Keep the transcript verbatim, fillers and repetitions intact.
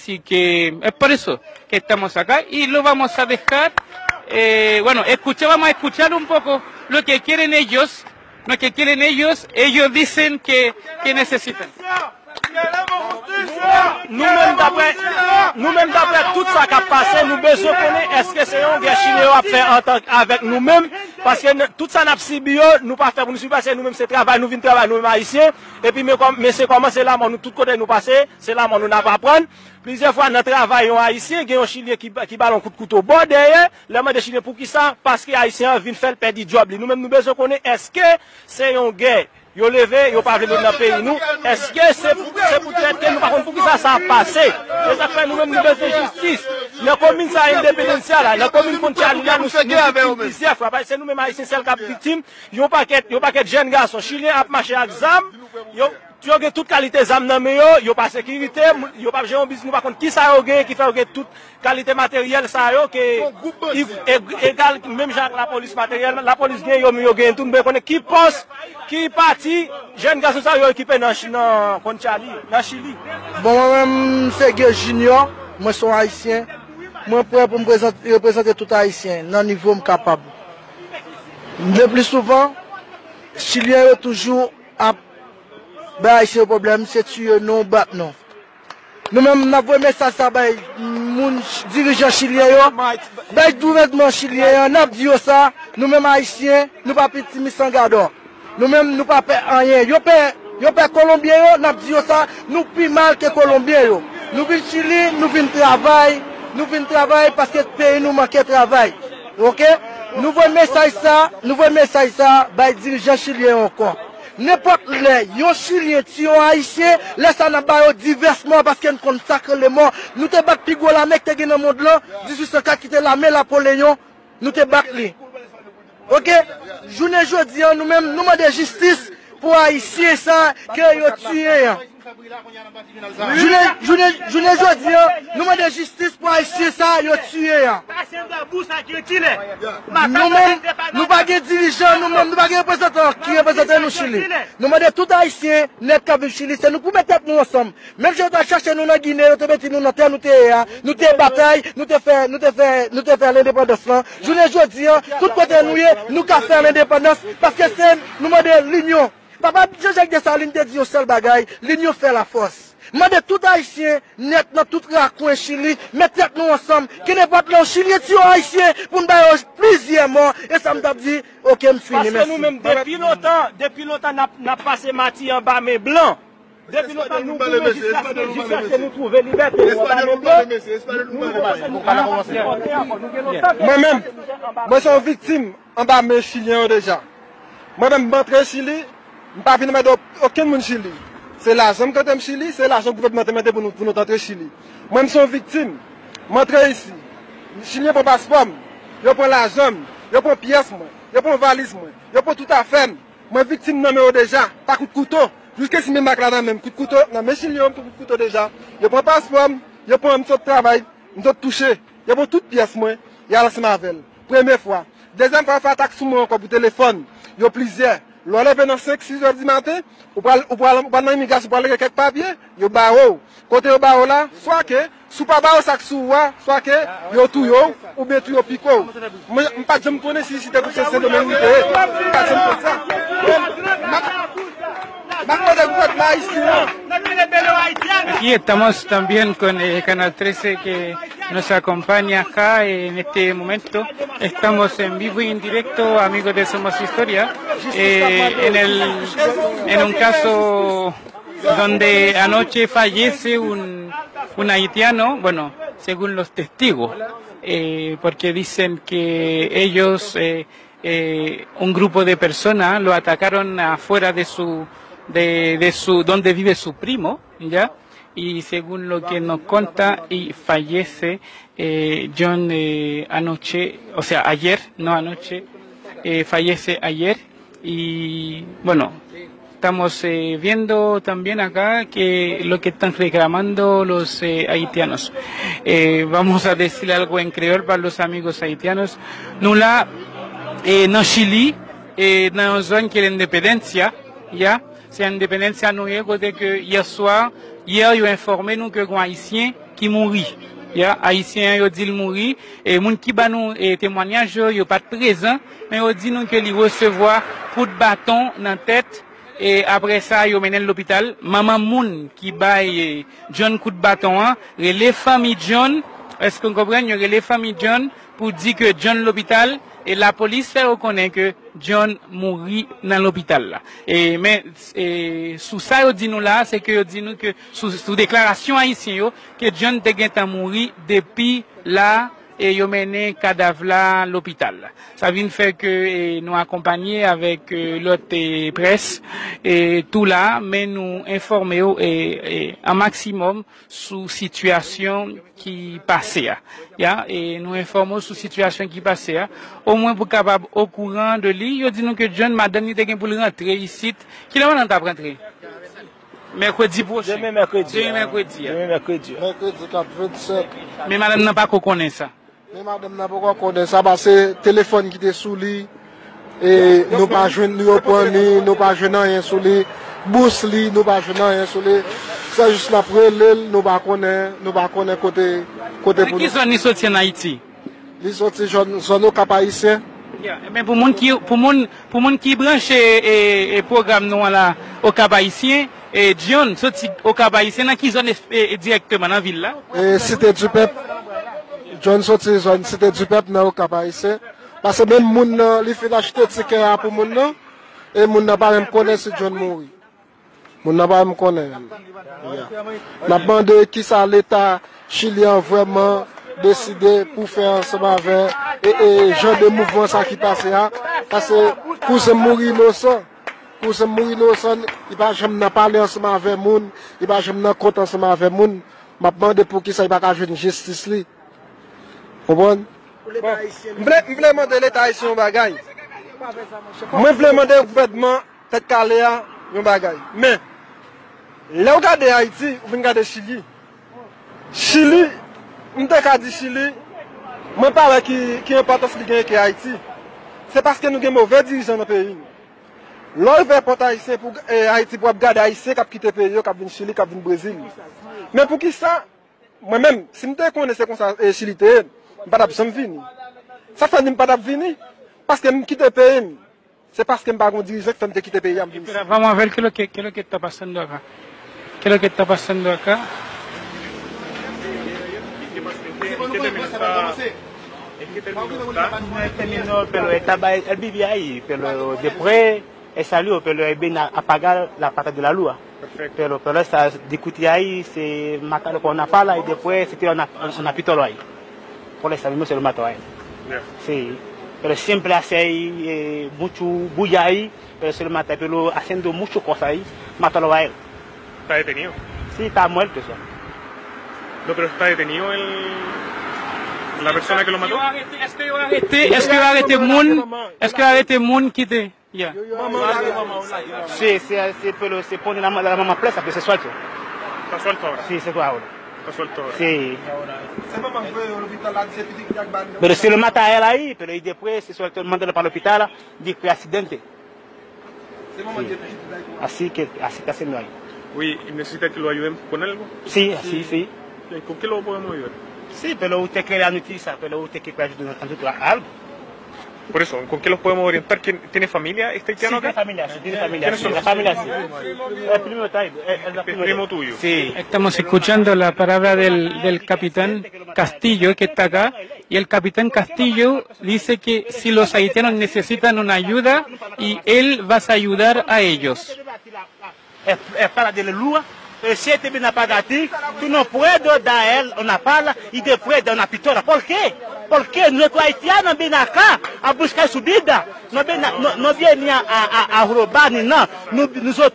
Así que es por eso que estamos acá y lo vamos a dejar, eh, bueno, escucha, vamos a escuchar un poco lo que quieren ellos, lo que quieren ellos, ellos dicen que, que necesitan. Nou menm daprè nou menm daprè tout sa k ap pase, nou bezwen konnen èske se yon gè chilyen yo ap fè antan avèk nou menm, paske tout sa n ap sibi yo, nou pa fè pou nou sibi, paske nou menm se travay, nou vin travay nou menm ayisyen, epi men kòm men se kòman se lanmò nou tout kote nou pase, se lanmò nou n ap aprann. Plizyè fwa nan travay yon ayisyen, gen yon chilyen ki ki ba l yon kout kouto bò dèyè, lè mande chilyen poukisa, paske ayisyen an vin fè l pèdi djòb li. Nou menm nou bezwen konnen èske se yon gè yo leve, yo pa vle nou nan peyi nou. Èske se pou, se poutèt ke nou pa konn poukisa sa ap pase? Se sa k fè nou menm nou bezwen jistis. Nan komin sa Independencia la, nan komin Conchali la, nou, nou viktim plizyè fwa. Paske se nou menm ayisyen sèl k ap viktim. Yon pakèt, yon pakèt jèn gason chilyen ap mache ak zam. Yo, yo gen tout kalite zam nan men yo, yo pa sekirite, yo p ap jere yon biznis, nou pa konn kisa yo genyen ki fè yo gen tout kalite materyèl sa yo ke egal menm jan ak lapolis materyèl lapolis gen yo menm yo gen tou nou bezwen konnen ki pòs ki pati jèn gason sa yo ekipe nan nan Conchali nan Chili. Bon mwen menm m se Gay Junior, mwen se yon ayisyen, mwen prè pou m reprezante tout ayisyen nan nivo m kapab. Le pli souvan chilyen yo toujou ap bay ayisyen yo pwoblèm, se tiye nou, bat nou. Nou menm n ap voye mesaj sa bay moun dirijan chilyen yo, bay gouvènman chilyen an, n ap di yo sa, nou menm ayisyen, nou pa pi ti misangadò. Nou menm nou pa pè anyen. Yo pè yo pè kolonbyen yo, n ap di yo sa, nou pi mal ke kolonbyen yo. Nou vin Chili, nou vin travay, nou vin travay paske peyi nou manke travay. Oke? Nou voye mesaj sa, nou voye mesaj sa bay dirijan chilyen yo ankò. Nenpòt lè yon chilyen tiye yon ayisyen, lè sa n ap ba yo divès mò paske n konn sa k rele mò. Nou te bat pi gwo lame k te gen nan mond lan, dizuit san kat ki te lame Napoleyon, nou te bat li. Oke? Jounen jodi an nou menm nou mande jistis pou ayisyen sa ke yo tiye an. Jounen jodi an nou mande jistis pou ayisyen sa yo tiye an. Nou menm nou pa gen dirijan, nou menm nou pa gen reprezantan ki reprezante nou Chili. Nou mande tout ayisyen nèt k ap viv Chili se nou k pou met tèt nou ansanm. Menm jan yo t al chache nou nan Ginen, yo te mete nou nan tè nou te ye a, nou te batay, nou te fè nou te fè nou te fè lendepandans lan. Jounen jodi an tout kote nou ye nou ka fè lendepandans paske se nou mande linyon. Papa Jean Jacques Dessalines te di yon sèl bagay, linyon fè lafòs. Mande tout ayisyen nèt nan tout rakwen Chili met tèt nou ansanm, kenenpòt lè yon chilyen tiye yon ayisyen pou n ba yo plizyè mò, e sa m t ap di, oke m fini, mèsi. Paske nou menm depi lontan, depi lontan n ap n ap pase mati anba men blan. Depi lontan nou goumen jiskaske jiskaske nou twouve libète nou anba men blan. Nou nou pa sipòte ankò, nou gen lontan. Mwen menm, mwen se yon viktim anba men chilyen yo deja. Mwen menm m antre Chili, m pa vin anmède okenn moun Chili. Se lajan m k antre m Chili, se lajan gouvènman te mete pou nou pou nou t antre Chili. Mwen m se yon viktim. M antre isi. Chilyen pran paspò m, yo pran lajan m, yo pran pyès mwen, yo pran valiz mwen, yo pran tout afè m. Mwen viktim nan men yo deja, pa kout kouto. Jiske si men m ak la nan men m, kout kouto nan men chilyen yo m pran kout kouto deja. Yo pran paspò m, yo pran m sot travay, m sot touche. Yo pran tout pyès mwen, y al ansanm avè l. Premye fwa. Dezyèm fwa yo fè atak sou mwen ankò pou telefòn. Yo plizyè. Lè w leve nan senk, sis zè di maten, ou pral ou pral ou pral nan imigrasyon, ou pral regle kèk papye, yo bare w. Kote yo bare w la, swa ke si w pa ba yo sa k sou ou a, swa ke yo touye w oubyen tou yo pike w. Mwen, m pa t janm konnen si isit se Sendomeng li te ye. M pa t janm konn sa. M ap, m ap mande gouvènman ayisyen an. Aquí estamos también con eh, Canal trece que nos acompaña acá eh, en este momento. Estamos en vivo y en directo, amigos de Somos Historia. Eh, en, el, en un caso donde anoche fallece un, un haitiano, bueno, según los testigos, eh, porque dicen que ellos, eh, eh, un grupo de personas lo atacaron afuera de su, de, de su, donde vive su primo, ¿ya? Y según lo que nos conta, y fallece eh, John eh, anoche, o sea, ayer, no anoche, eh, fallece ayer y bueno, estamos eh, viendo también acá que lo que están reclamando los eh, haitianos. Eh, vamos a decir algo en creol para los amigos haitianos. Nou la eh, nan Chili, eh, nan yon zòn ki rele Independencia, ya, Se Independencia nou ye, kote ke yè swa, yè yo enfòme nou ke gon Ayisyen ki mouri. Ya, Ayisyen an yo di l mouri, e moun ki ba nou, e, temwanyaj yo, yo pa t prezan, men yo di nou ke li resevwa kout baton nan tèt, e apre sa, yo mennen l lopital. Manman moun ki bay, e, John kout baton an, rele fanmi John, èske w konprann? Yo rele fanmi John pou di ke John lopital, e lapolis fè yo konnen ke John mouri nan lopital la. E, men, e, sou sa yo di nou la, se ke yo di nou ke sou, sou deklarasyon Ayisyen yo, ke John te gentan mouri depi la, e yo mennen kadav la lopital la. Sa vin fè ke, e, nou akonpanye avèk, e, lòt, e, près, e, tou la, men nou enfòme yo, e, e, an maksimòm sou sitiyasyon ki pase a. Ya, e nou enfòme w sou sitiyasyon ki pase a. Omwen pou kapab okouran de li, yo di nou ke John, madanm li te gen pou l rantre isit. Kilè madanm t ap rantre? Mèkredi pwochen. Demen mèkredi. Demen mèkredi a. Demen mèkredi. Mèkredi k ap vennsèt. Men madanm nan pa ko konnen sa. Men madanm nan poko konnen sa, paske telefòn ki te sou li, e nou pa jwenn, yo pran li, nou pa jwenn anyen sou li. Bous li, nou pa jwenn anyen sou li. Se jis n ap rele l, nou pa konnen, nou pa konnen kote, kote pou nou. Nan ki zòn li soti ann Ayiti? Li soti zòn, zòn Okap Ayisyen. Ya, men pou moun ki, pou moun, pou moun ki branche, e, e pwogram nou an la, Okap Ayisyen, e, John soti Okap Ayisyen, nan ki zòn, e, e, dirèkteman nan vil la? E, Site Dipèp. John soti zòn Site Dipèp nan Okap Ayisyen. Paske menm moun nan, li fin achte tikè a pou moun nan, e moun nan pa menm konnen si John mouri. Moun nan pa menm konnen. Ya. N ap mande kisa Leta Chili an vrèman deside pou fè ansanm avè, e, e, jan de mouvman sa ki pase a. Paske kouzen m mouri inosan. Kouzen m mouri inosan, li pa janm nan pale ansanm avè moun, li pa janm nan kont ansanm avè moun. M ap mande poukisa li pa ka jwenn jistis li. Konprann? Bon, m vle, m vle mande Leta ayisyen yon bagay. Mwen vle mande gouvènman Tèt Kale a yon bagay. Men, lè w gade Ayiti, ou vin gade Chili. Chili, m te ka di Chili, mwen pa wè ki, ki enpòtans li genyen ke Ayiti. Se paske nou gen move dirijan nan peyi n. Lè w rive pòt Ayisyen pou, e, Ayiti pou w ap gade Ayisyen k ap kite peyi yo, k ap vin Chili, k ap vin Brezil. Men poukisa, mwen menm, si m te konnen se konsa, e, Chili te ye, m pa t ap janm vini. Sa fè ni m pa t ap vini, paske m kite peyi m. Se paske m pa gon dirijan k fè m te kite peyi a, m vin isit. Pero vamos a ver qué es lo que, qué es lo que está pasando acá. ¿Qué es lo que está pasando acá? ¿En qué terminó? Terminó, pero estaba el, el vivía ahí, pero después él salió, pero él vino a apagar la pata de la luz. Perfecto. Pero, pero esa discutía ahí, se mataron con una pala y después se tiraron una, una pistola ahí. Por eso mismo se lo mató a él. Ya. Sí. Pero siempre hace ahí, eh, mucho bulla ahí, pero se lo mata, pero haciendo mucho cosa ahí, mátalo a él. ¿Está detenido? Sí, está muerto eso. No, pero está detenido el, la persona que lo mató. Èske yo arete, èske yo arete moun, èske yo arete moun ki te, ya. Se, se, se, pero se pone la, la mamá presa, pero se suelto. Está suelto ahora. Sí, se fue ahora. Está suelto ahora. Sí. Se manman voye yo lopital la, di se pitit li ak bal li. Pero se lo mata a él ahí, pero y después se suelto, mandarlo para el hospital, di fue accidente. Se manman voye pitit li la. Así que, así que hacen ahí. Wi, necesita que lo ayuden con algo. Sí, así, sí. ¿Con qué lo podemos ayudar? Sí, pero usted quiere la noticia, pero usted quiere ayudar en algo. Por eso, ¿con qué los podemos orientar? ¿Quién, tiene familia este haitiano acá? Sí, tiene familia, sí, tiene familia, sí, la familia, sí. El primo está ahí, el, el primo tuyo. Sí. Estamos escuchando la palabra del, del capitán Castillo, que está acá, y el capitán Castillo dice que si los haitianos necesitan una ayuda, y él va a ayudar a ellos. Es, es para de la lua, pero si este viene a pagar a ti, tú no puedes dar él una pala y después dar una pistola. ¿Por qué? Porque nosotros haitianos vienen acá a buscar su vida. No vienen a, no, no vienen a, a, a, a robar ni nada. No, nosotros